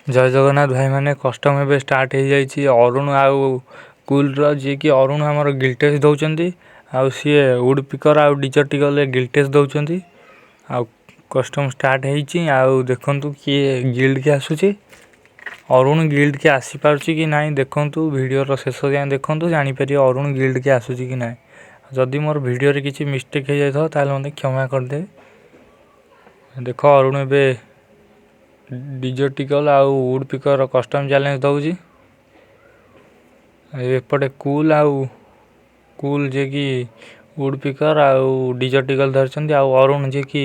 ଜୟ ଜଗନ୍ନାଥ ଭାଇମାନେ, କଷ୍ଟମ୍ ଏବେ ଷ୍ଟାର୍ଟ ହେଇଯାଇଛି ଅରୁଣ ଆଉ କୁଲର। ଯିଏକି ଅରୁଣ ଆମର ଗିଲ୍ଟେସ୍ ଦେଉଛନ୍ତି ଆଉ ସିଏ ଉଡ଼୍ ପିକର ଆଉ ଡିଜର୍ଟ ଇଗଲରେ ଗିଲ୍ଟେସ୍ ଦେଉଛନ୍ତି। ଆଉ କଷ୍ଟମ୍ ଷ୍ଟାର୍ଟ ହେଇଛି, ଆଉ ଦେଖନ୍ତୁ କିଏ ଗିଲ୍ଡକି ଆସୁଛି। ଅରୁଣ ଗିଲ୍ଡକି ଆସିପାରୁଛି କି ନାହିଁ ଦେଖନ୍ତୁ, ଭିଡ଼ିଓର ଶେଷ ଯାଏଁ ଦେଖନ୍ତୁ, ଜାଣିପାରିବେ ଅରୁଣ ଗିଲ୍ଡକି ଆସୁଛି କି ନାହିଁ। ଯଦି ମୋର ଭିଡ଼ିଓରେ କିଛି ମିଷ୍ଟେକ୍ ହେଇଯାଇଥିବ, ତାହେଲେ ମୋତେ କ୍ଷମା କରିଦେବେ। ଦେଖ, ଅରୁଣ ଏବେ ଡିଜର୍ଟ ଇଗଲ ଆଉ ଉଡ଼୍ ପିକର କଷ୍ଟମ୍ ଚ୍ୟାଲେଞ୍ଜ ଦେଉଛି। ଏପଟେ କୁଲ୍ ଆଉ କୁଲ୍, ଯିଏକି ଉଡ଼୍ ପିକର ଆଉ ଡିଜର୍ଟ ଇଗଲ ଧରିଛନ୍ତି, ଆଉ ଅରୁଣ ଯିଏକି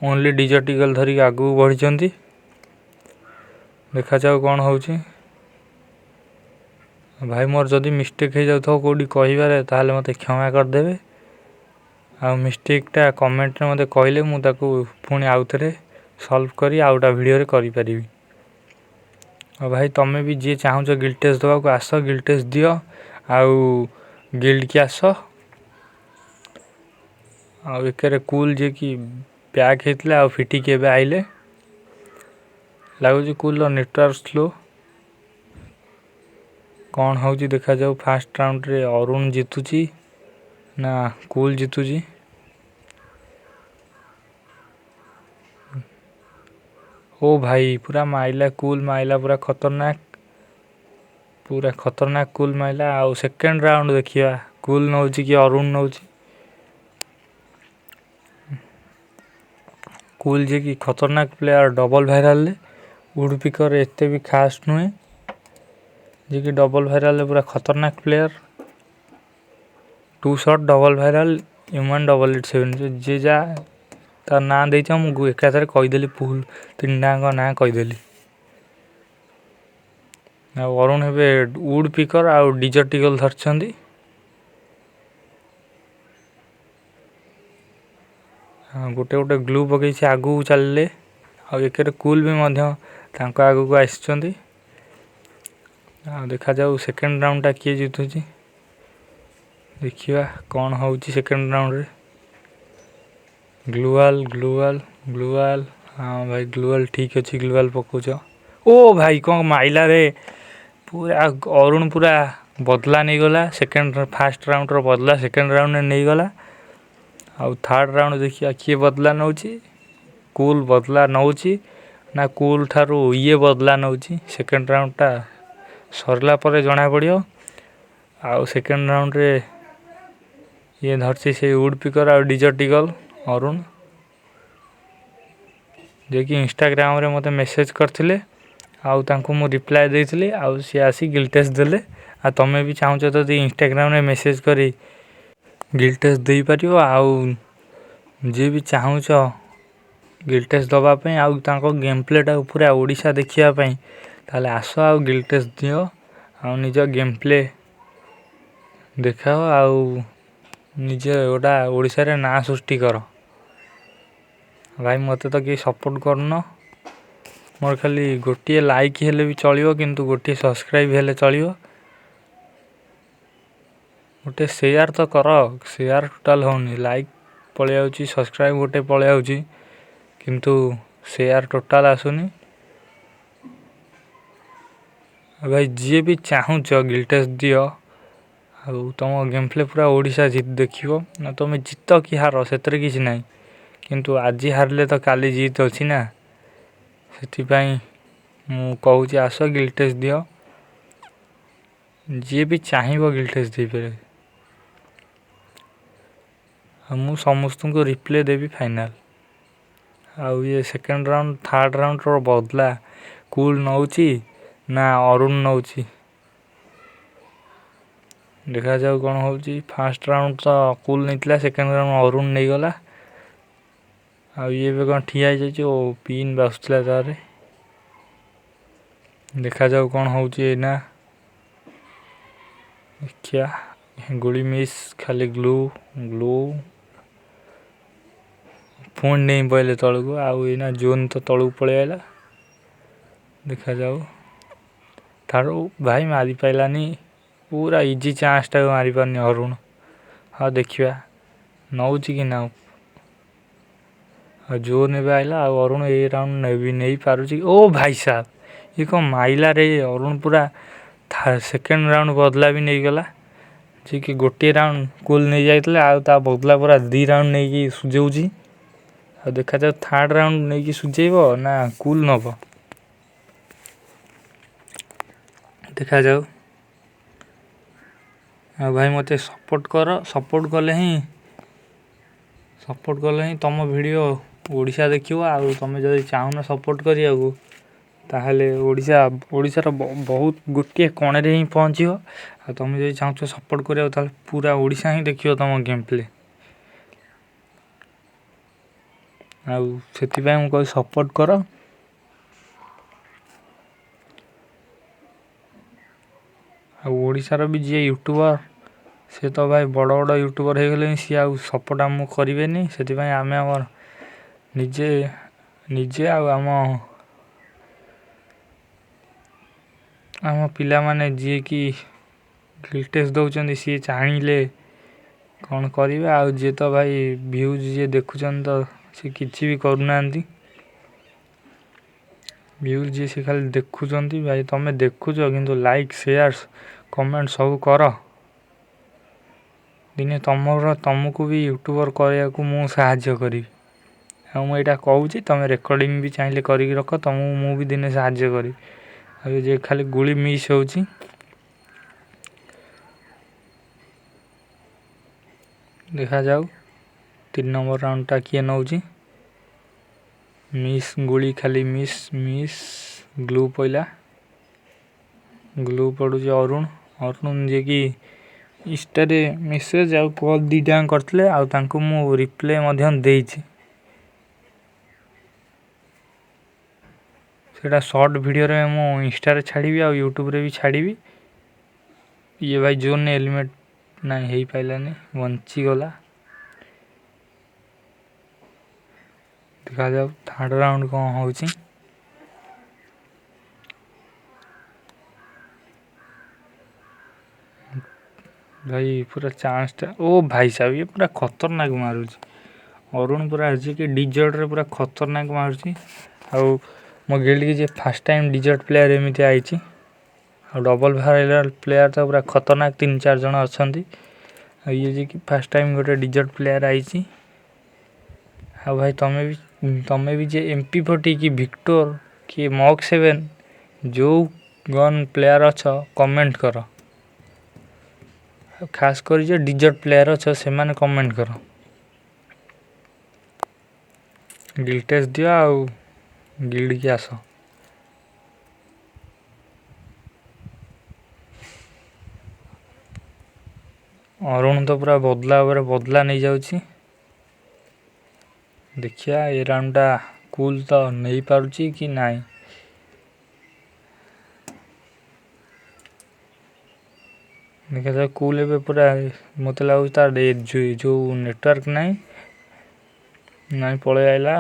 ଓନ୍ଲି ଡିଜର୍ଟ ଇଗଲ ଧରିକି ଆଗକୁ ବଢ଼ିଛନ୍ତି। ଦେଖାଯାଉ କ'ଣ ହେଉଛି। ଭାଇ, ମୋର ଯଦି ମିଷ୍ଟେକ୍ ହେଇଯାଉଥିବ କେଉଁଠି କହିବାରେ, ତାହେଲେ ମୋତେ କ୍ଷମା କରିଦେବେ। ଆଉ ମିଷ୍ଟେକ୍ଟା କମେଣ୍ଟରେ ମୋତେ କହିଲେ ମୁଁ ତାକୁ ପୁଣି ଆଉଥରେ ସଲ୍ଭ କରି ଆଉ ଗୋଟା ଭିଡ଼ିଓରେ କରିପାରିବି। ଆଉ ଭାଇ, ତମେ ବି ଯିଏ ଚାହୁଁଛ ଗିଲ୍ଟେସ୍ ଦେବାକୁ, ଆସ, ଗିଲ୍ଟେସ୍ ଦିଅ ଆଉ ଗିଲ୍ଡକି ଆସ। ଆଉ ଏକରେ କୁଲ୍, ଯିଏକି ପ୍ୟାକ୍ ହେଇଥିଲା ଆଉ ଫିଟିକି ଏବେ ଆଇଲେ। ଲାଗୁଛି କୁଲ୍ର ନେଟୱାର୍କ ସ୍ଲୋ। କ'ଣ ହେଉଛି ଦେଖାଯାଉ। ଫାଷ୍ଟ ରାଉଣ୍ଡରେ ଅରୁଣ ଜିତୁଛି ନା କୁଲ୍ ଜିତୁଛି? ଓ ଭାଇ, ପୁରା ମାଇଲା କୁଲ୍, ମାଇଲା ପୁରା ଖତରନାକ, ପୁରା ଖତରନାକ କୁଲ୍ ମାଇଲା। ଆଉ ସେକେଣ୍ଡ ରାଉଣ୍ଡ ଦେଖିବା କୁଲ୍ ନେଉଛି କି ଅରୁଣ ନେଉଛି। କୁଲ୍ ଯିଏକି ଖତରନାକ ପ୍ଲେୟାର ଡବଲ୍ ଭାଇରାଲରେ, ଉଡ଼୍ ପିକର ଏତେ ବି ଖାସ୍ ନୁହେଁ, ଯିଏକି ଡବଲ୍ ଭାଇରାଲରେ ପୁରା ଖତରନାକ player. 2 shot double viral human 887, ଯିଏ ଯାହା ତା ନାଁ ଦେଇଛ, ମୁଁ ଏକାଥରେ କହିଦେଲି, ଫୁଲ୍ ତିନିଟାଙ୍କ ନାଁ କହିଦେଲି। ଆଉ ଅରୁଣ ଏବେ ଉଡ଼୍ ପିକର ଆଉ ଡିଜର୍ଟ ଇଗଲ ଧରିଛନ୍ତି। ଗୋଟେ ଗୋଟେ ଗ୍ଲୁ ପକେଇ ସେ ଆଗକୁ ଚାଲିଲେ। ଆଉ ଏକରେ କୁଲ୍ ବି ମଧ୍ୟ ତାଙ୍କ ଆଗକୁ ଆସିଛନ୍ତି। ଆଉ ଦେଖାଯାଉ ସେକେଣ୍ଡ ରାଉଣ୍ଡଟା କିଏ ଜିତୁଛି। ଦେଖିବା କ'ଣ ହେଉଛି ସେକେଣ୍ଡ ରାଉଣ୍ଡରେ। ଗ୍ଲୁୱାଲ୍, ଗ୍ଲୁୱାଲ୍, ଗ୍ଲୁୱାଲ୍। ହଁ ଭାଇ, ଗ୍ଲୁୱାଲ୍ ଠିକ୍ ଅଛି, ଗ୍ଲୁୱାଲ୍ ପକାଉଛ। ଓ ଭାଇ, କ'ଣ ମାଇଲା ରେ! ପୁରା ଅରୁଣ ପୁରା ବଦଲା ନେଇଗଲା। ସେକେଣ୍ଡ, ଫାଷ୍ଟ ରାଉଣ୍ଡର ବଦଲା ସେକେଣ୍ଡ ରାଉଣ୍ଡରେ ନେଇଗଲା। ଆଉ ଥାର୍ଡ଼ ରାଉଣ୍ଡ ଦେଖିବା କିଏ ବଦଲା ନେଉଛି। କୁଲ୍ ବଦଲା ନେଉଛି ନା କୁଲ୍ ଠାରୁ ଇଏ ବଦଲା ନେଉଛି, ସେକେଣ୍ଡ ରାଉଣ୍ଡଟା ସରିଲା ପରେ ଜଣାପଡ଼ିବ। ଆଉ ସେକେଣ୍ଡ ରାଉଣ୍ଡରେ ଇଏ ଧରିଛି ସେଇ ଉଡ଼୍ ପିକର ଆଉ ଡିଜର୍ଟ ଇଗଲ ଅରୁଣ, ଯିଏକି ଇନଷ୍ଟାଗ୍ରାମରେ ମୋତେ ମେସେଜ୍ କରିଥିଲେ ଆଉ ତାଙ୍କୁ ମୁଁ ରିପ୍ଲାଏ ଦେଇଥିଲି, ଆଉ ସିଏ ଆସି ଗିଲ୍ଟେସ୍ ଦେଲେ। ଆଉ ତୁମେ ବି ଚାହୁଁଛ ଯଦି ଇନଷ୍ଟାଗ୍ରାମରେ ମେସେଜ୍ କରି ଗିଲ୍ଟେସ୍ ଦେଇପାରିବ। ଆଉ ଯିଏ ବି ଚାହୁଁଛ ଗିଲ୍ଟେସ୍ ଦେବା ପାଇଁ ଆଉ ତାଙ୍କ ଗେମ୍ ପ୍ଲେଟାକୁ ପୁରା ଓଡ଼ିଶା ଦେଖିବା ପାଇଁ, ତାହେଲେ ଆସ ଆଉ ଗିଲ୍ଟେସ୍ ଦିଅ ଆଉ ନିଜ ଗେମ୍ ପ୍ଲେ ଦେଖାଅ ଆଉ ନିଜେ ଗୋଟା ଓଡ଼ିଶାରେ ନାଁ ସୃଷ୍ଟି କର। ଭାଇ, ମୋତେ ତ କେହି ସପୋର୍ଟ କରୁନ। ମୋର ଖାଲି ଗୋଟିଏ ଲାଇକ୍ ହେଲେ ବି ଚଳିବ, କିନ୍ତୁ ଗୋଟିଏ ସବସ୍କ୍ରାଇବ୍ ହେଲେ ଚଳିବ, ଗୋଟେ ସେୟାର ତ କର। ସେୟାର ଟୋଟାଲ୍ ହେଉନି। ଲାଇକ୍ ପଳେଇ ଆଉଛି, ସବସ୍କ୍ରାଇବ୍ ଗୋଟେ ପଳେଇ ଆଉଛି, କିନ୍ତୁ ସେୟାର ଟୋଟାଲ୍ ଆସୁନି। ଆଉ ଭାଇ, ଯିଏ ବି ଚାହୁଁଛ ଗିଲ୍ଟେସ୍ ଦିଅ ଆଉ ତୁମ ଗେମ୍ ପ୍ଲେ ପୁରା ଓଡ଼ିଶା ଦେଖିବ ନା। ତୁମେ ଜିତ କି ହାର ସେଥିରେ କିଛି ନାହିଁ, କିନ୍ତୁ ଆଜି ହାରିଲେ ତ କାଲି ଜିତ୍ ଅଛି ନା। ସେଥିପାଇଁ ମୁଁ କହୁଛି, ଆସ ଗିଲ୍ଟେସ୍ ଦିଅ। ଯିଏ ବି ଚାହିଁବ ଗିଲ୍ଟେସ୍ ଦେଇପାରିବେ ଆଉ ମୁଁ ସମସ୍ତଙ୍କୁ ରିପ୍ଲାଏ ଦେବି ଫାଇନାଲ୍। ଆଉ ଇଏ ସେକେଣ୍ଡ ରାଉଣ୍ଡ, ଥାର୍ଡ଼ ରାଉଣ୍ଡର ବଦଲା କୁଲ୍ ନେଉଛି ନା ଅରୁଣ ନେଉଛି, ଦେଖାଯାଉ କ'ଣ ହେଉଛି। ଫାଷ୍ଟ ରାଉଣ୍ଡ ତ କୁଲ୍ ନେଇଥିଲା, ସେକେଣ୍ଡ ରାଉଣ୍ଡ ଅରୁଣ ନେଇଗଲା। ଆଉ ଇଏ ଏବେ କ'ଣ ଠିଆ ହେଇଯାଇଛି? ଓ, ପିନ୍ ବାସୁଥିଲା ତାରେ। ଦେଖାଯାଉ କ'ଣ ହେଉଛି ଏଇନା। ଦେଖିବା, ଗୁଳି ମିସ୍, ଖାଲି ଗ୍ଲୁ ଗ୍ଲୁ। ପୁଣି ନେଇ ପଇଲେ ତଳକୁ। ଆଉ ଏଇନା ଜୋନ୍ ତ ତଳକୁ ପଳେଇ ଆଇଲା। ଦେଖାଯାଉ। ଥାରୁ ଭାଇ ମାରିପାରିଲାନି, ପୁରା ଇଜି ଚାନ୍ସଟାକୁ ମାରିପାରୁନି ଅରୁଣ। ଆଉ ଦେଖିବା ନଉଛି କି ନା। ଆଉ ଜୋନ୍ ଏବେ ଆଇଲା ଆଉ ଅରୁଣ ଏଇ ରାଉଣ୍ଡ ନେବି ନେଇପାରୁଛି? ଓ ଭାଇ ସାହେବ, ଇଏ କ'ଣ ମାଇଲାରେ! ଅରୁଣ ପୁରା ସେକେଣ୍ଡ ରାଉଣ୍ଡ ବଦଲା ବି ନେଇଗଲା। ଯିଏକି ଗୋଟିଏ ରାଉଣ୍ଡ କୁଲ୍ ନେଇଯାଇଥିଲେ, ଆଉ ତା ବଦଲା ପୁରା 2 ରାଉଣ୍ଡ ନେଇକି ସୁଝଉଛି। ଆଉ ଦେଖାଯାଉ ଥାର୍ଡ଼ ରାଉଣ୍ଡ ନେଇକି ସୁଝେଇବ ନା କୁଲ୍ ନେବ, ଦେଖାଯାଉ। ଆଉ ଭାଇ, ମୋତେ ସପୋର୍ଟ କର। ସପୋର୍ଟ କଲେ ହିଁ ତୁମ ଭିଡ଼ିଓ ଓଡ଼ିଶା ଦେଖିବ। ଆଉ ତୁମେ ଯଦି ଚାହୁଁନ ସପୋର୍ଟ କରିବାକୁ, ତାହେଲେ ଓଡ଼ିଶାର ବହୁତ ଗୋଟିଏ କଣରେ ହିଁ ପହଞ୍ଚିବ। ଆଉ ତୁମେ ଯଦି ଚାହୁଁଛ ସପୋର୍ଟ କରିବାକୁ, ତାହେଲେ ପୁରା ଓଡ଼ିଶା ହିଁ ଦେଖିବ ତୁମ ଗେମ୍ ପ୍ଲେ। ଆଉ ସେଥିପାଇଁ ମୁଁ କହୁଛି ସପୋର୍ଟ କର। ଆଉ ଓଡ଼ିଶାର ବି ଯିଏ ୟୁଟ୍ୟୁବର୍, ସେ ତ ଭାଇ ବଡ଼ ବଡ଼ ୟୁଟ୍ୟୁବର୍ ହେଇଗଲେଣି, ସିଏ ଆଉ ସପୋର୍ଟ ଆମକୁ କରିବେନି। ସେଥିପାଇଁ ଆମେ ଆମର ନିଜେ ନିଜେ ଆଉ ଆମ ପିଲାମାନେ ଯିଏକି ଗିଲ୍ଡ ଦେଉଛନ୍ତି, ସିଏ ଚାହିଁଲେ କ'ଣ କରିବେ। ଆଉ ଯିଏ ତ ଭାଇ ଭ୍ୟୁଜ୍ ଯିଏ ଦେଖୁଛନ୍ତି ତ, ସେ କିଛି ବି କରୁନାହାନ୍ତି। ଭ୍ୟୁଜ୍ ଯିଏ, ସେ ଖାଲି ଦେଖୁଛନ୍ତି। ଭାଇ, ତୁମେ ଦେଖୁଛ, କିନ୍ତୁ ଲାଇକ୍, ସେୟାର, କମେଣ୍ଟ ସବୁ କର। ଦିନେ ତୁମକୁ ବି ୟୁଟ୍ୟୁବର୍ କରିବାକୁ ମୁଁ ସାହାଯ୍ୟ କରିବି। ଆଉ ମୁଁ ଏଇଟା କହୁଛି, ତୁମେ ରେକର୍ଡ଼ିଂ ବି ଚାହିଁଲେ କରିକି ରଖ, ତୁମକୁ ମୁଁ ବି ଦିନେ ସାହାଯ୍ୟ କରିବି। ଆଉ ଯେ ଖାଲି ଗୁଳି ମିସ୍ ହେଉଛି। ଦେଖାଯାଉ 3 ନମ୍ବର ରାଉଣ୍ଡଟା କିଏ ନେଉଛି। ମିସ୍ ଗୁଳି, ଖାଲି ମିସ୍ ମିସ୍। ଗ୍ଲୁ ପଇଲା, ଗ୍ଲୁ ପଡ଼ୁଛି ଅରୁଣ। ଅରୁଣ ଯିଏକି ଇନଷ୍ଟାରେ ମେସେଜ୍ ଆଉ କଲ୍ 2ଟା କରିଥିଲେ, ଆଉ ତାଙ୍କୁ ମୁଁ ରିପ୍ଲାଏ ମଧ୍ୟ ଦେଇଛି। ସେଇଟା ସର୍ଟ ଭିଡ଼ିଓରେ ମୁଁ ଇନଷ୍ଟାରେ ଛାଡ଼ିବି ଆଉ ୟୁଟ୍ୟୁବରେ ବି ଛାଡ଼ିବି। ଇଏ ଭାଇ ଜୋନ୍ ଏଲିମିନେଟ୍ ନାଇଁ, ହେଇପାରିଲାନି, ବଞ୍ଚିଗଲା। ଦେଖାଯାଉ ଥାର୍ଡ଼ ରାଉଣ୍ଡ କ'ଣ ହେଉଛି। ଭାଇ ପୁରା ଚାନ୍ସଟା, ଓ ଭାଇ ସାହେବ, ଇଏ ପୁରା ଖତରନାକ ମାରୁଛି। ଅରୁଣ ପୁରା ଯିଏକି ଡିଜର୍ଟରେ ପୁରା ଖତରନାକ ମାରୁଛି। ଆଉ ମୋ ଗିଲ୍ଡକି ଯିଏ ଫାର୍ଷ୍ଟ ଟାଇମ୍ ଡିଜର୍ଟ ପ୍ଲେୟାର ଏମିତି ଆଇଛି। ଆଉ ଡବଲ୍ ଭାଇରାଲ୍ ପ୍ଲେୟାର ତ ପୁରା ଖତରନାକ 3 4 ଜଣ ଅଛନ୍ତି। ଆଉ ଇଏ ଯିଏକି ଫାର୍ଷ୍ଟ ଟାଇମ୍ ଗୋଟେ ଡିଜର୍ଟ ପ୍ଲେୟାର ଆଇଛି। ଆଉ ଭାଇ, ତମେ ବି ଯିଏ MP40 କି ଭିକ୍ଟୋର କି ମକ୍ 7, ଯେଉଁ ଗନ୍ ପ୍ଲେୟାର ଅଛ, କମେଣ୍ଟ କର। ଆଉ ଖାସ୍ କରି ଯେ ଡିଜର୍ଟ ପ୍ଲେୟାର ଅଛ, ସେମାନେ କମେଣ୍ଟ କର, ଗିଲ୍ଡ ଦିଅ ଆଉ ଗିଲ୍ଡକି ଆସ। ଅରୁଣ ତ ପୁରା ବଦଲା ଉପରେ ବଦଲା ନେଇଯାଉଛି। ଦେଖିବା ଏ ରାଉଣ୍ଡଟା କୁଲ୍ ତ ନେଇପାରୁଛି କି ନାହିଁ। ଦେଖାଯାଉ। କୁଲ୍ ଏବେ ପୁରା ମୋତେ ଲାଗୁଛି ତାର ଯେଉଁ ନେଟୱାର୍କ ନାହିଁ, ନାଇଁ, ପଳେଇ ଆଇଲା।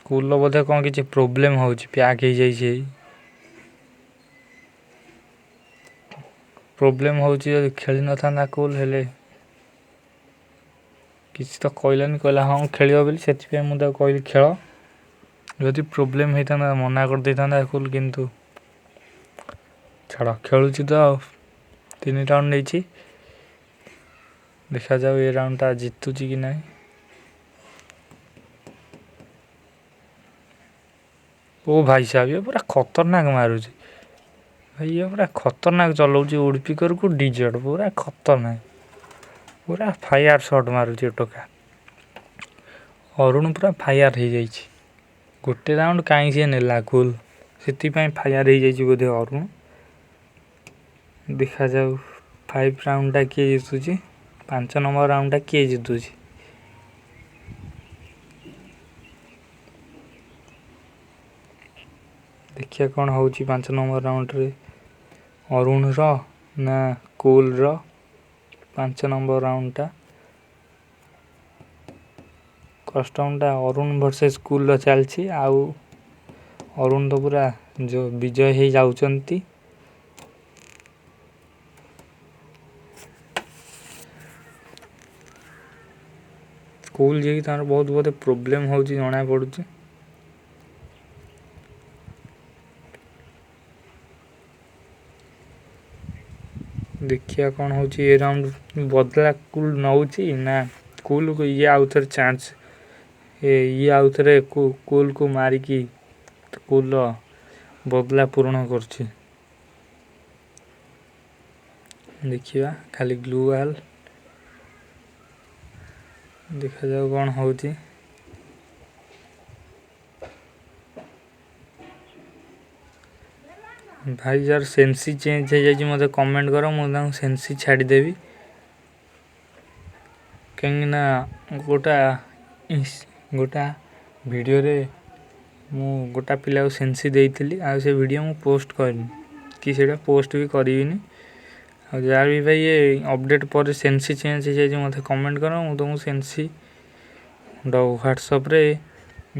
କୁଲ୍ର ବୋଧେ କ'ଣ କିଛି ପ୍ରୋବ୍ଲେମ୍ ହେଉଛି, ପ୍ୟାକ୍ ହେଇଯାଇଛି, ପ୍ରୋବ୍ଲେମ୍ ହେଉଛି। ଯଦି ଖେଳି ନଥାନ୍ତା କୁଲ୍, ହେଲେ କିଛି ତ କହିଲାନି, କହିଲା ହଁ ଖେଳିବ ବୋଲି, ସେଥିପାଇଁ ମୁଁ ତାକୁ କହିଲି ଖେଳ। ଯଦି ପ୍ରୋବ୍ଲେମ୍ ହେଇଥାନ୍ତା, ମନା କରିଦେଇଥାନ୍ତା କୁଲ୍, କିନ୍ତୁ ଛାଡ଼, ଖେଳୁଛି ତ ଆଉ। 3 ରାଉଣ୍ଡ ନେଇଛି। ଦେଖାଯାଉ ଏ ରାଉଣ୍ଡଟା ଜିତୁଛି କି ନାହିଁ। ଓ ଭାଇ ସାହେବ, ଇଏ ପୁରା ଖତରନାକ ମାରୁଛି। ଭାଇ, ଇଏ ପୁରା ଖତରନାକ ଚଲାଉଛି ଉଡ଼ପିକରକୁ ଡିଜର୍ଟ, ପୁରା ଖତରନାକ, ପୁରା ଫାୟାର ସଟ୍ ମାରୁଛି ଏ ଟୋକା। ଅରୁଣ ପୁରା ଫାୟାର ହେଇଯାଇଛି। ଗୋଟେ ରାଉଣ୍ଡ କାହିଁ ସିଏ ନେଲା କୁଲ୍, ସେଥିପାଇଁ ଫାୟାର ହେଇଯାଇଛି ବୋଧେ ଅରୁଣ। ଦେଖାଯାଉ 5 ରାଉଣ୍ଡଟା କିଏ ଜିତୁଛି, 5 ନମ୍ବର ରାଉଣ୍ଡଟା କିଏ ଜିତୁଛି। ଦେଖିବା କ'ଣ ହେଉଛି 5 ନମ୍ବର ରାଉଣ୍ଡରେ, ଅରୁଣର ନା କୁଲ୍ର। 5 ନମ୍ବର ରାଉଣ୍ଡଟା କଷ୍ଟମଟା ଅରୁଣ ଭର୍ସେସ୍ କୁଲ୍ର ଚାଲିଛି। ଆଉ ଅରୁଣ ତ ପୁରା ଯେଉଁ ବିଜୟ ହେଇଯାଉଛନ୍ତି। କୁଲ୍ ଯିଏକି ତାଙ୍କର ବହୁତ ବୋଧେ ପ୍ରୋବ୍ଲେମ୍ ହେଉଛି ଜଣାପଡ଼ୁଛି। ଦେଖିବା କ'ଣ ହେଉଛି। ଏ ରାଉଣ୍ଡ ବଦଲା କୁଲ୍ ନେଉଛି ନା କୁଲ୍କୁ ଇଏ ଆଉ ଥରେ ଚାନ୍ସ, ଇଏ ଆଉ ଥରେ କୁଲ୍କୁ ମାରିକି କୁଲ୍ର ବଦଲା ପୂରଣ କରୁଛି। ଦେଖିବା, ଖାଲି ଗ୍ଲୁ ୱାଲ୍, ଦେଖାଯାଉ କ'ଣ ହେଉଛି। ଭାଇ, ଯାହାର ସେନ୍ସି ଚେଞ୍ଜ ହେଇଯାଇଛି ମୋତେ କମେଣ୍ଟ କର, ମୁଁ ତାଙ୍କୁ ସେନ୍ସି ଛାଡ଼ିଦେବି। କାହିଁକିନା ଗୋଟା ଭିଡ଼ିଓରେ ମୁଁ ଗୋଟା ପିଲାକୁ ସେନ୍ସି ଦେଇଥିଲି, ଆଉ ସେ ଭିଡ଼ିଓ ମୁଁ ପୋଷ୍ଟ କରିନି କି ସେଇଟା ପୋଷ୍ଟ ବି କରିବିନି। ଆଉ ଯାହାର ବି ଭାଇ ଏ ଅପଡ଼େଟ୍ ପରେ ସେନ୍ସି ଚେଞ୍ଜ ହେଇଯାଇଛି ମୋତେ କମେଣ୍ଟ କର, ମୁଁ ତୁମକୁ ସେନ୍ସି ହ୍ୱାଟ୍ସଆପ୍ରେ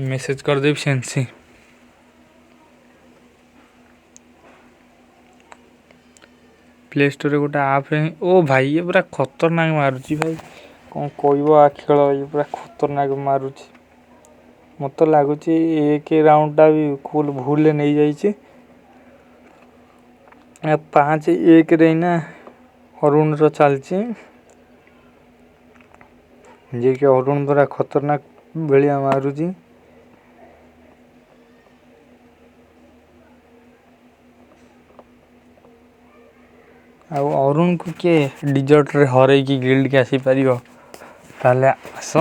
ମେସେଜ୍ କରିଦେବି ସେନ୍ସି। ପ୍ଲେ ଷ୍ଟୋରରେ ଗୋଟେ ଆପ୍। ଓ ଭାଇ, ଇଏ ପୁରା ଖତରନାକ ମାରୁଛି ଭାଇ, କ'ଣ କହିବ? ଆ ଖେଳ ଇଏ ପୁରା ଖତରନାକ ମାରୁଛି। ମୋତେ ଲାଗୁଛି ଏକ ରାଉଣ୍ଡଟା ବି କୁଲ୍ ଭୁଲରେ ନେଇଯାଇଛି। 5-1ରେ ଏଇନା ଅରୁଣର ଚାଲିଛି, ଯିଏକି ଅରୁଣ ପୁରା ଖତରନାକ ଭଳିଆ ମାରୁଛି। ଆଉ ଅରୁଣକୁ କିଏ ଡିଜର୍ଟରେ ହରେଇକି ଗିଲ୍ଡକି ଆସିପାରିବ ତାହେଲେ ଆସ,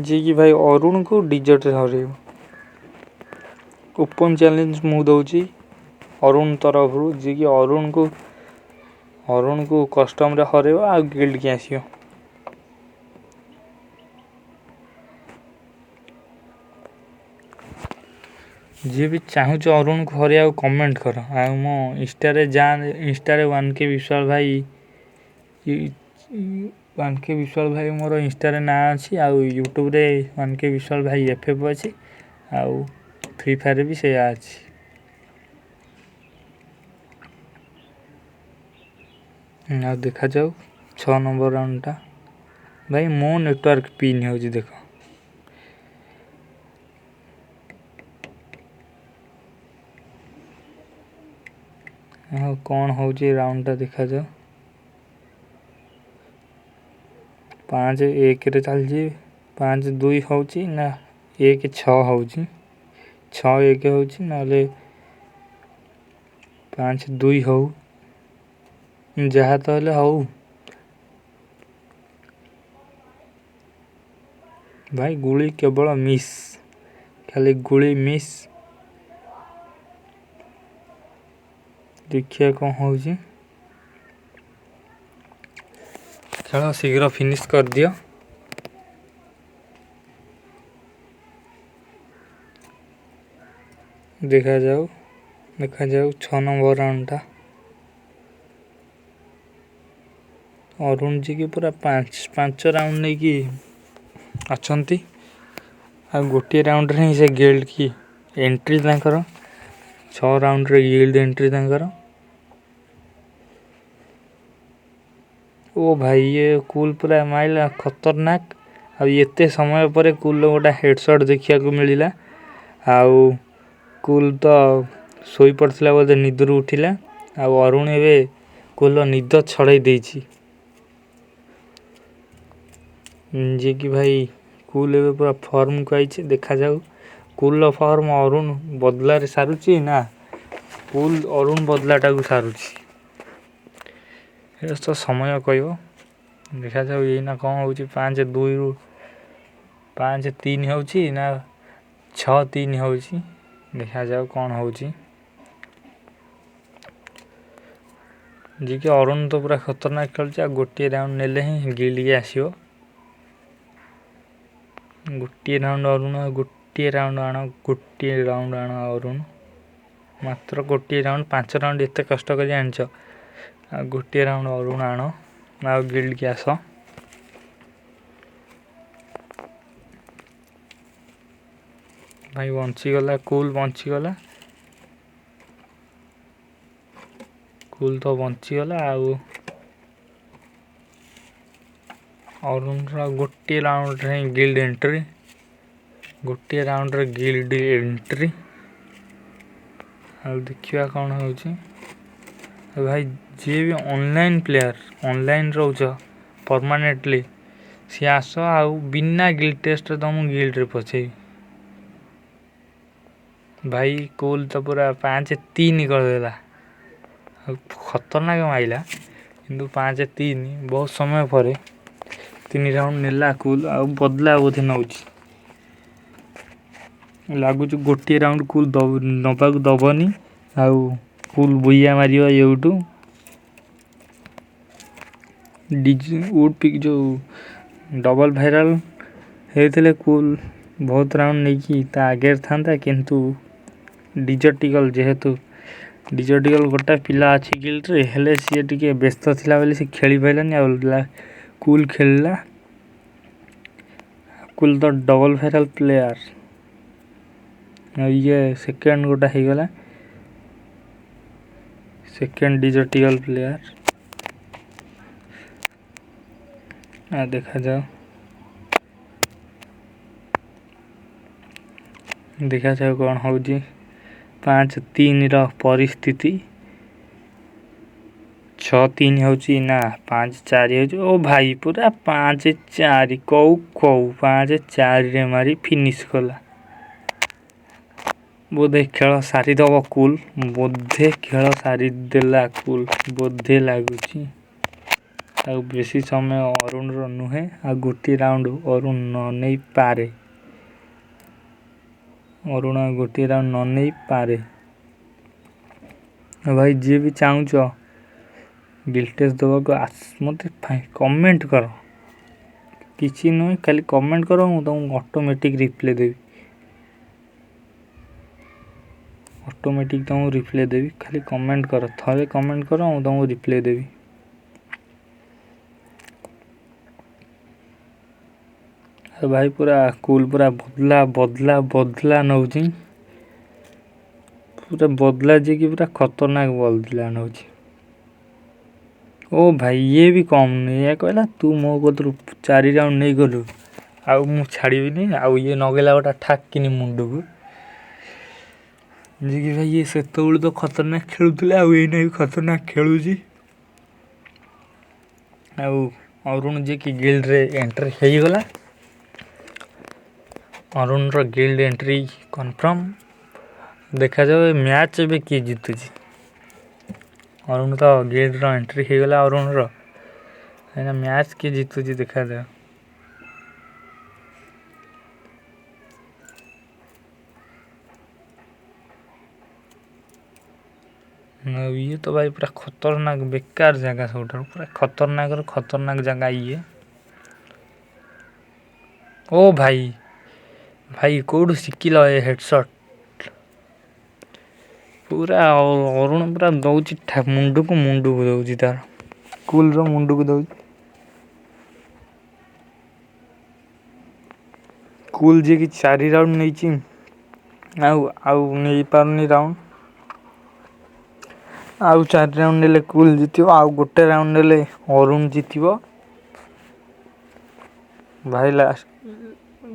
ଯିଏକି ଭାଇ ଅରୁଣକୁ ଡିଜର୍ଟରେ ହରେଇବ। ଓପନ୍ ଚ୍ୟାଲେଞ୍ଜ ମୁଁ ଦେଉଛି ଅରୁଣ ତରଫରୁ, ଯିଏକି ଅରୁଣକୁ କଷ୍ଟମ୍ରେ ହରେଇବ ଆଉ ଗିଲ୍ଡକି ଆସିବ। ଯିଏ ବି ଚାହୁଁଛ ଅରୁଣକୁ ହରେଇବାକୁ କମେଣ୍ଟ କର। ଆଉ ମୋ ଇନଷ୍ଟାରେ ଯା, ଇନଷ୍ଟାରେ ୱାନ୍ କେ ବିଶ୍ୱାଳ ଭାଇ, ୱାନ୍ କେ ବିଶ୍ୱାଳ ଭାଇ ମୋର ଇନଷ୍ଟାରେ ନାଁ ଅଛି, ଆଉ ୟୁଟ୍ୟୁବରେ ୱାନ୍ କେ ବିଶ୍ୱାଳ ଭାଇ ଏଫ୍ ଏଫ୍ ଅଛି, ଆଉ ଫ୍ରି ଫାୟାରରେ ବି ସେଇଆ ଅଛି। ଆଉ ଦେଖାଯାଉ 6 ନମ୍ବର ରାଉଣ୍ଡଟା। ଭାଇ, ମୋ ନେଟୱାର୍କ ପିନ୍ ହେଉଛି ଦେଖ। ଆଉ କ'ଣ ହେଉଛି ରାଉଣ୍ଡଟା ଦେଖାଯାଉ। 5-1ରେ ଚାଲିଛି, 5-2 ହେଉଛି ନା 1-6 ହେଉଛି, 6-1 ହେଉଛି, ନହେଲେ 5-2 ହଉ, ଯାହା ତ ହେଲେ ହଉ। ଭାଇ, ଗୁଳି କେବଳ ମିସ୍, ଖାଲି ଗୁଳି ମିସ୍। ଦେଖିବା କ'ଣ ହେଉଛି। ଖେଳ ଶୀଘ୍ର ଫିନିଶ୍ କରିଦିଅ। ଦେଖାଯାଉ, ଦେଖାଯାଉ 6 ନମ୍ବର ରାଉଣ୍ଡଟା। ଅରୁଣ ଯିଏକି ପୁରା 5 ରାଉଣ୍ଡ ନେଇକି ଅଛନ୍ତି, ଆଉ ଗୋଟିଏ ରାଉଣ୍ଡରେ ହିଁ ସେ ଗିଲ୍ଡ କି ଏଣ୍ଟ୍ରି ତାଙ୍କର। 6 ରାଉଣ୍ଡରେ ଗିଲ୍ଡ ଏଣ୍ଟ୍ରି ତାଙ୍କର। ଓ ଭାଇ, ଇଏ କୁଲ୍ ପୁରା ମାଇଲା ଖତରନାକ। ଆଉ ଏତେ ସମୟ ପରେ କୁଲ୍ର ଗୋଟେ ହେଡ଼ସଟ୍ ଦେଖିବାକୁ ମିଳିଲା। ଆଉ କୁଲ୍ ତ ଶୋଇପଡ଼ିଥିଲା ବୋଧେ, ନିଦରୁ ଉଠିଲା, ଆଉ ଅରୁଣ ଏବେ କୁଲ୍ର ନିଦ ଛଡ଼େଇ ଦେଇଛି। ଯିଏକି ଭାଇ କୁଲ୍ ଏବେ ପୁରା ଫର୍ମକୁ ଆଇଛି। ଦେଖାଯାଉ କୁଲ୍ର ଫର୍ମ ଅରୁଣ ବଦଲାରେ ସାରୁଛି ନା କୁଲ୍ ଅରୁଣ ବଦଲାଟାକୁ ସାରୁଛି, ଏଇଟା ତ ସମୟ କହିବ। ଦେଖାଯାଉ ଏଇନା କ'ଣ ହେଉଛି। 5-2ରୁ 5-3 ହେଉଛି ନା 6-3 ହେଉଛି, ଦେଖାଯାଉ କ'ଣ ହେଉଛି। ଯିଏକି ଅରୁଣ ତ ପୁରା ଖତରନାକ ଖେଳୁଛି, ଆଉ ଗୋଟିଏ ରାଉଣ୍ଡ ନେଲେ ହିଁ ଗିଲ୍ଡକି ଆସିବ। ଗୋଟିଏ ରାଉଣ୍ଡ ଅରୁଣ, ଗୋଟିଏ ରାଉଣ୍ଡ ଆଣ, ଗୋଟିଏ ରାଉଣ୍ଡ ଆଣ ଅରୁଣ, ମାତ୍ର ଗୋଟିଏ ରାଉଣ୍ଡ। 5 ରାଉଣ୍ଡ ଏତେ କଷ୍ଟ କରି ଆଣିଛ, ଆଉ ଗୋଟିଏ ରାଉଣ୍ଡ ଅରୁଣ ଆଣ ଆଉ ଗିଲ୍ଡକି ଆସ। ଭାଇ ବଞ୍ଚିଗଲା କୁଲ୍, ବଞ୍ଚିଗଲା କୁଲ୍ ତ ବଞ୍ଚିଗଲା। ଆଉ ଅରୁଣର ଗୋଟିଏ ରାଉଣ୍ଡରେ ହିଁ ଗିଲ୍ଡ ଏଣ୍ଟ୍ରି, ଗୋଟିଏ ରାଉଣ୍ଡରେ ଗିଲ୍ଡ ଏଣ୍ଟ୍ରି। ଆଉ ଦେଖିବା କ'ଣ ହେଉଛି। ଭାଇ ଯିଏ ବି ଅନଲାଇନ୍ ପ୍ଲେୟାର୍, ଅନଲାଇନ୍ ରହୁଛ ପରମାନେଣ୍ଟଲି, ସିଏ ଆସ ଆଉ ବିନା ଗିଲ୍ଡ ଟେଷ୍ଟରେ ତମକୁ ଗିଲ୍ଡରେ ପଶେଇବି। ଭାଇ କୁଲ୍ ତ ପୁରା 5-3 କରିଦେଲା, ଆଉ ଖତରନାକ ମାଇଲା। କିନ୍ତୁ 5-3 ବହୁତ ସମୟ ପରେ 3 ରାଉଣ୍ଡ ନେଲା କୁଲ୍, ଆଉ ବଦଲା ବୋଧେ ନେଉଛି ଲାଗୁଛି। ଗୋଟିଏ ରାଉଣ୍ଡ କୁଲ୍ ନେବାକୁ ଦବନି, ଆଉ କୁଲ୍ ବୁଇଆ ମାରିବ ଏଇଠୁ। ଡିଜି ଉଡ୍ ପିକ୍ ଯେଉଁ ଡବଲ୍ ଭାଇରାଲ୍ ହେଇଥିଲେ କୁଲ୍ ବହୁତ ରାଉଣ୍ଡ ନେଇକି ତା ଆଗରେ ଥାନ୍ତା, କିନ୍ତୁ ଡିଜର୍ଟିଗଲ୍ ଯେହେତୁ ଡିଜର୍ଟିଗଲ୍ ଗୋଟେ ପିଲା ଅଛି ଗିଲ୍ଡରେ, ହେଲେ ସିଏ ଟିକେ ବ୍ୟସ୍ତ ଥିଲା ବୋଲି ସେ ଖେଳି ପାରିଲାନି, ଆଉ କୁଲ୍ ଖେଳିଲା। କୁଲ୍ ତ ଡବଲ୍ ଭାଇରାଲ୍ ପ୍ଲେୟାର୍, ଆଉ ଇଏ ସେକେଣ୍ଡ ଗୋଟେ ହେଇଗଲା, ସେକେଣ୍ଡ ଡିଜର୍ଟିଗଲ୍ ପ୍ଲେୟାର୍। ଆଉ ଦେଖାଯାଉ, ଦେଖାଯାଉ କ'ଣ ହେଉଛି। 5-3ର ପରିସ୍ଥିତି 6-3 ହେଉଛି ନା 5-4 ହେଉଛି? ଓ ଭାଇ, ପୁରା 5-4, କଉ କଉ 5-4ରେ ମାରି ଫିନିଶ୍ କଲା। ବୋଧେ ଖେଳ ସାରିଦେବ କୁଲ୍, ବୋଧେ ଖେଳ ସାରିଦେଲା କୁଲ୍ ବୋଧେ ଲାଗୁଛି। ଆଉ ବେଶୀ ସମୟ ଅରୁଣର ନୁହେଁ, ଆଉ ଗୋଟିଏ ରାଉଣ୍ଡ ଅରୁଣ ନ ନେଇପାରେ। ଅରୁଣ ଆଉ ଗୋଟିଏ ରାଉଣ୍ଡ ନ ନେଇପାରେ। ଭାଇ ଯିଏ ବି ଚାହୁଁଛ ଗିଲ୍ଡ ଟେଷ୍ଟ ଦେବାକୁ, ଆସ ମୋତେ କମେଣ୍ଟ କର। କିଛି ନୁହେଁ, ଖାଲି କମେଣ୍ଟ କର, ମୁଁ ତୁମକୁ ଅଟୋମେଟିକ୍ ରିପ୍ଲାଏ ଦେବି। ଅଟୋମେଟିକ୍ ତୁମକୁ ରିପ୍ଲାଏ ଦେବି, ଖାଲି କମେଣ୍ଟ କର। ଥରେ କମେଣ୍ଟ କର, ମୁଁ ତୁମକୁ ରିପ୍ଲାଏ ଦେବି। ଆଉ ଭାଇ ପୁରା କୁଲ୍ ପୁରା ବଦଲା ବଦଲା ବଦଲା ନେଉଛି, ପୁରା ବଦଲା ଯିଏକି ପୁରା ଖତରନାକ ବଦଲା ନେଉଛି। ଓ ଭାଇ, ଇଏ ବି କମ୍ ନୁହେଁ। ଇଏ କହିଲା ତୁ ମୋ କତିରୁ 4 ରାଉଣ୍ଡ ନେଇଗଲୁ, ଆଉ ମୁଁ ଛାଡ଼ିବିନି। ଆଉ ଇଏ ନଗେଇଲା ଗୋଟେ ଠାକ୍ କିନି ମୁଣ୍ଡକୁ। ଯିଏକି ଭାଇ ଇଏ ସେତେବେଳୁ ତ ଖତରନାକ ଖେଳୁଥିଲା, ଆଉ ଏଇନା ବି ଖତରନାକ ଖେଳୁଛି। ଆଉ ଅରୁଣ ଯିଏକି ଗିଲ୍ଡରେ ଏଣ୍ଟ୍ରି ହେଇଗଲା, ଅରୁଣର ଗିଲ୍ଡ ଏଣ୍ଟ୍ରି କନଫର୍ମ। ଦେଖାଯାଉ ଏ ମ୍ୟାଚ୍ ଏବେ କିଏ ଜିତୁଛି। ଅରୁଣ ତ ଗିଲ୍ଡର ଏଣ୍ଟ୍ରି ହେଇଗଲା ଅରୁଣର, ଏଇନା ମ୍ୟାଚ୍ କିଏ ଜିତୁଛି ଦେଖାଯାଉ। ଆଉ ଇଏ ତ ଭାଇ ପୁରା ଖତରନାକ ବେକାର ଜାଗା, ସବୁଠାରୁ ପୁରା ଖତରନାକର ଖତରନାକ ଜାଗା ଇଏ। ଓ ଭାଇ, ଭାଇ କେଉଁଠୁ ଶିଖିଲ ଏ ହେଡ଼ସଟ୍? ପୁରା ଅରୁଣ ପୁରା ଦଉଛି ମୁଣ୍ଡକୁ, ମୁଣ୍ଡକୁ ଦଉଛି ତାର, କୁଲର ମୁଣ୍ଡକୁ ଦଉଛି। କୁଲ୍ ଯିଏକି 4 ରାଉଣ୍ଡ ନେଇଛି, ଆଉ ନେଇପାରୁନି ରାଉଣ୍ଡ। ଆଉ 4 ରାଉଣ୍ଡ ନେଲେ କୁଲ୍ ଜିତିବ, ଆଉ ଗୋଟେ ରାଉଣ୍ଡ ନେଲେ ଅରୁଣ ଜିତିବ। ଭାଇ ଲାଷ୍ଟ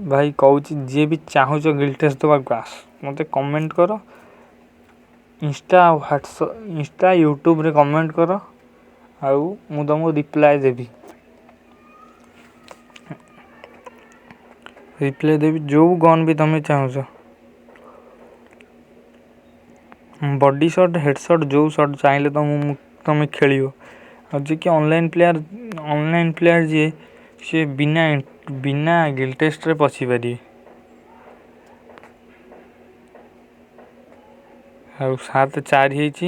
ଭାଇ କହୁଛି, ଯିଏ ବି ଚାହୁଁଛ ଗିଲ୍ଡ ଟେଷ୍ଟ ଦେବାକୁ ଆସ, ମୋତେ କମେଣ୍ଟ କର। ଇନଷ୍ଟା ଆଉ ହ୍ୱାଟ୍ସଆପ୍, ଇନଷ୍ଟା ୟୁଟ୍ୟୁବରେ କମେଣ୍ଟ କର, ଆଉ ମୁଁ ତୁମକୁ ରିପ୍ଲାଏ ଦେବି। ରିପ୍ଲାଏ ଦେବି ଯେଉଁ ଗନ୍ ବି ତୁମେ ଚାହୁଁଛ, ବଡି ସଟ୍, ହେଡ଼୍ ସଟ୍, ଯେଉଁ ସଟ୍ ଚାହିଁଲେ ତୁମ ତୁମେ ଖେଳିବ। ଆଉ ଯିଏକି ଅନଲାଇନ୍ ପ୍ଲେୟାର୍, ଅନଲାଇନ୍ ପ୍ଲେୟାର୍ ଯିଏ, ସିଏ ବିନା ଗିଲ୍ଡ ଟେଷ୍ଟରେ ପଶିପାରିବେ। ଆଉ 7-4 ହେଇଛି।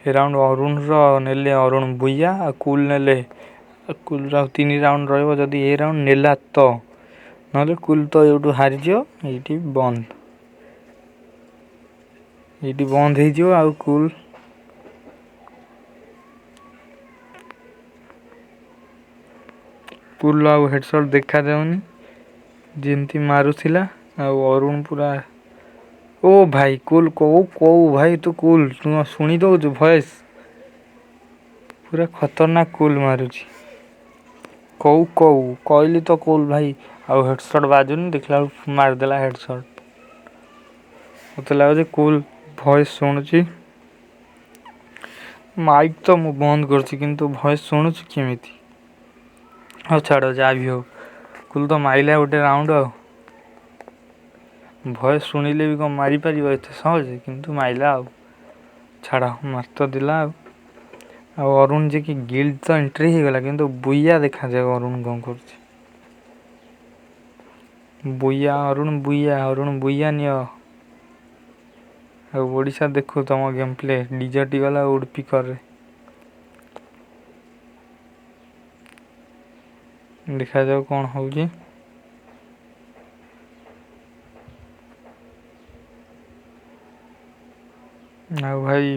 ଏ ରାଉଣ୍ଡ ଅରୁଣର ନେଲେ ଅରୁଣ ବୁଇଆ, ଆଉ କୁଲ୍ ନେଲେ। କୁଲ୍ର ଆଉ 3 ରାଉଣ୍ଡ ରହିବ, ଯଦି ଏ ରାଉଣ୍ଡ ନେଲା ତ, ନହେଲେ କୁଲ୍ ତ ଏଇଠୁ ହାରିଯିବ। ଏଇଠି ବନ୍ଦ, ଏଇଠି ବନ୍ଦ ହେଇଯିବ। ଆଉ କୁଲ୍ ଆଉ ହେଡ଼ସଟ୍ ଦେଖାଯାଉନି ଯେମିତି ମାରୁଥିଲା। ଆଉ ଅରୁଣ ପୁରା, ଓ ଭାଇ କୁଲ୍, କୋଉ କୋଉ ଭାଇ ତୁ କୁଲ୍, ତୁ ଶୁଣି ଦଉଛୁ ଭଏସ୍? ପୁରା ଖତରନାକ କୁଲ୍ ମାରୁଛି। କୋଉ କୋଉ କହିଲି ତ କୁଲ୍ ଭାଇ, ଆଉ ହେଡ଼ସଟ୍ ବାଜୁନି, ଦେଖିଲା ବେଳକୁ ମାରିଦେଲା ହେଡ଼ସଟ୍। ମୋତେ ଲାଗୁଛି କୁଲ୍ ଭଏସ୍ ଶୁଣୁଛି। ମାଇକ୍ ତ ମୁଁ ବନ୍ଦ କରିଛି, କିନ୍ତୁ ଭଏସ୍ ଶୁଣୁଛି କେମିତି? ହଉ ଛାଡ଼, ଯାହା ବି ହଉ, କୁଲ ତ ମାଇଲା ଗୋଟେ ରାଉଣ୍ଡ। ଆଉ ଭଏସ୍ ଶୁଣିଲେ ବି କ'ଣ ମାରିପାରିବ ଏତେ ସହଜ? କିନ୍ତୁ ମାଇଲା, ଆଉ ଛାଡ଼, ମାରି ତ ଦେଲା। ଆଉ ଅରୁଣ ଯିଏକି ଗିଲ୍ଡ ତ ଏଣ୍ଟ୍ରି ହେଇଗଲା, କିନ୍ତୁ ବୁଇଆ ଦେଖାଯାଉ ଅରୁଣ କ'ଣ କରୁଛି। ବୁଇଆ ଅରୁଣ, ବୁଇଆ ଅରୁଣ, ବୁଇଆ ନିଅ। ଆଉ ଓଡ଼ିଶା ଦେଖୁ ତମ ଗେମ୍ ପ୍ଲେ। ଡିଜର୍ଟ ଗଲା ଉଡ଼୍ ପିକରରେ, ଦେଖାଯାଉ କ'ଣ ହେଉଛି। ଆଉ ଭାଇ,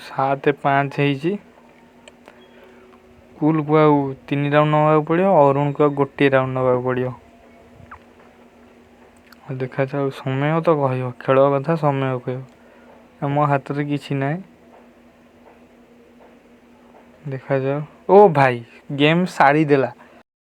7-5 ହେଇଛି। କୁଲକୁ ଆଉ 3 ରାଉଣ୍ଡ ନେବାକୁ ପଡ଼ିବ, ଅରୁଣକୁ ଆଉ 1 ରାଉଣ୍ଡ ନେବାକୁ ପଡ଼ିବ। ଆଉ ଦେଖାଯାଉ, ସମୟ ତ କହିବ ଖେଳ କଥା, ସମୟ କହିବ, ମୋ ହାତରେ କିଛି ନାହିଁ। ଦେଖାଯାଉ। ଓ ଭାଇ, ଗେମ୍ ସାରିଦେଲା।